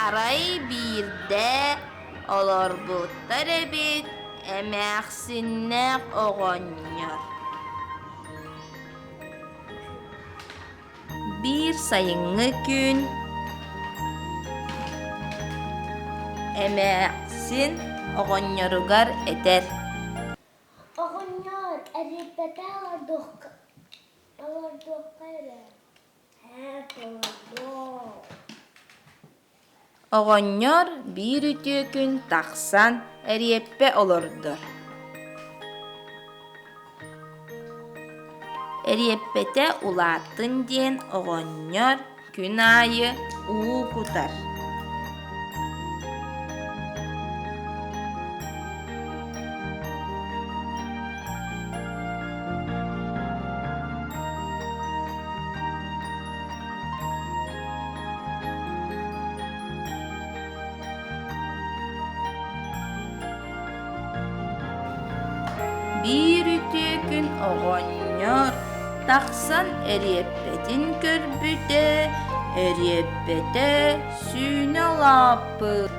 Арай биирдэ олорбуттар эбит эмээхсиннээх оҕонньор. Биир сайыҥҥы күн эмээхсин оҕонньоругар этэр: Оҕонньор, эриэппэтэ олордуохха олордуохха эрэ Ээ, толордуох Оҕонньор биир үтүө күн тахсан эриэппэ олордор. Эриэппэтэ улааттын диэн оҕонньор күн аайы уу кутар. Биир үтүө күн оҕонньор тахсан эриэппэтин көрбүтэ, эриэппэтэ сүүнэ улааппыт.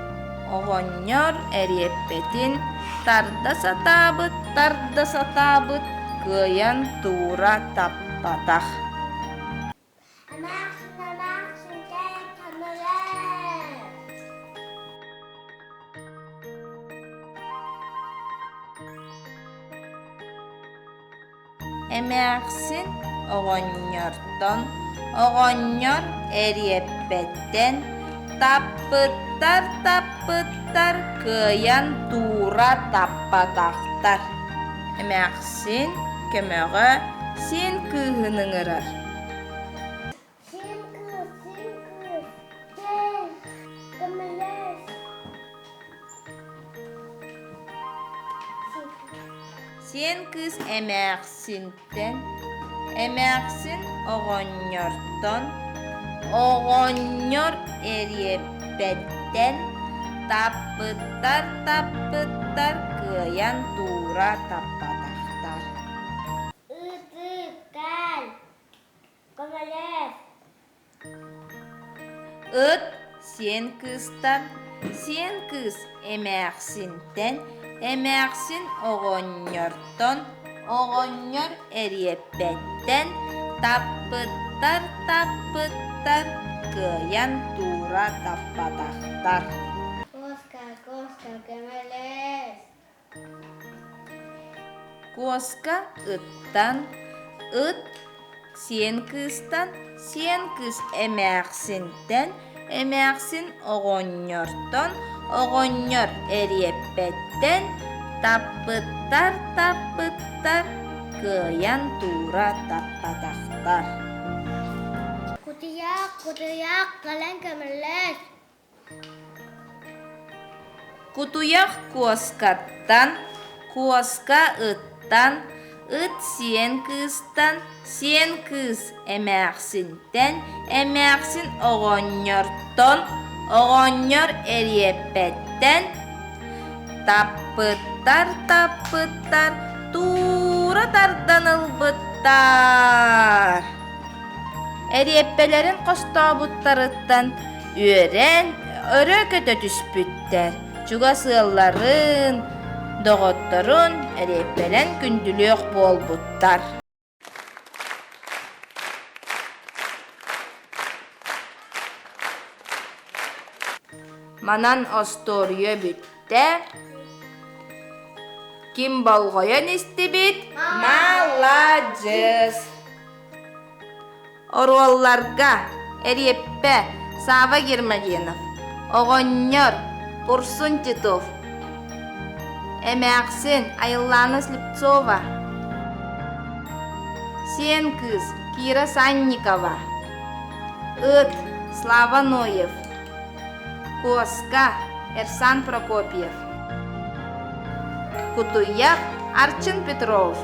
Оҕонньор эриэппэтин тарда сатаабыт, тарда сатаабыт, кыайан туура таппатах. Эмээхсин, эмээхсин, кэл көмөлөс! Эмээхсин оҕонньортон, оҕонньор эриэппэттэн таппыттар-таппыттар кыайан туура таппатахтар. Эмээхсин көмөҕө син кыыһын ыҥырар. Син кыыс, син кыыс, кэл, көмөлөс! Сиэн кыыс эмээхсинтэн, эмээхсин оҕонньортон, оҕонньор эриэппэттэн таппыттар-таппыттар кыайан туура таппатахтар. Ыт-ыт, кэл, көмөлөс! Ыт сиэн кыыстан, сиэн кыыс эмээхсинтэн, эмээхсин оҕонньортон, оҕонньор эриэппэттэн таппыттар-таппыттар кыайан туура таппатахтар. Куоска, куоска, көмөлөс! Куоска ыттан, ыт сиэн кыыстан, сиэн кыыс эмээхсинтэн, эмээхсин оҕонньортон, оҕонньор эриэппэттэн таппыттар-таппыттар, кыайан туура таппатахтар. Кутуйах, кутуйах, кэлэн көмөлөс! Кутуйах куоскаттан, куоска ыттан, ыт сиэн кыыстан, сиэн кыыс эмээхсинтэн, эмээхсин оҕонньортон, оҕонньор эриэппэттэн таппыттар-таппыттар туура тардан ылбыттар. Эриэппэлэрин хостообуттарыттан үөрэн, өрө көтө түспүттэр, чугас ыалларын, доҕотторун эриэппэлэн күндүлүөх буолбуттар. Манан остуоруйа бүттэ. Ким болҕойон истибит, маладьыас! Оруолларга Эриэппэ Сава Гермогенов, Оҕонньор Урсун Титов, Эмээхсин Айыллаана Слепцова, Сиэн кыыс Кира Санникова, Ыт Слава Ноев, Куоска Эрсан Прокопьев, Кутуйах Арчын Петров.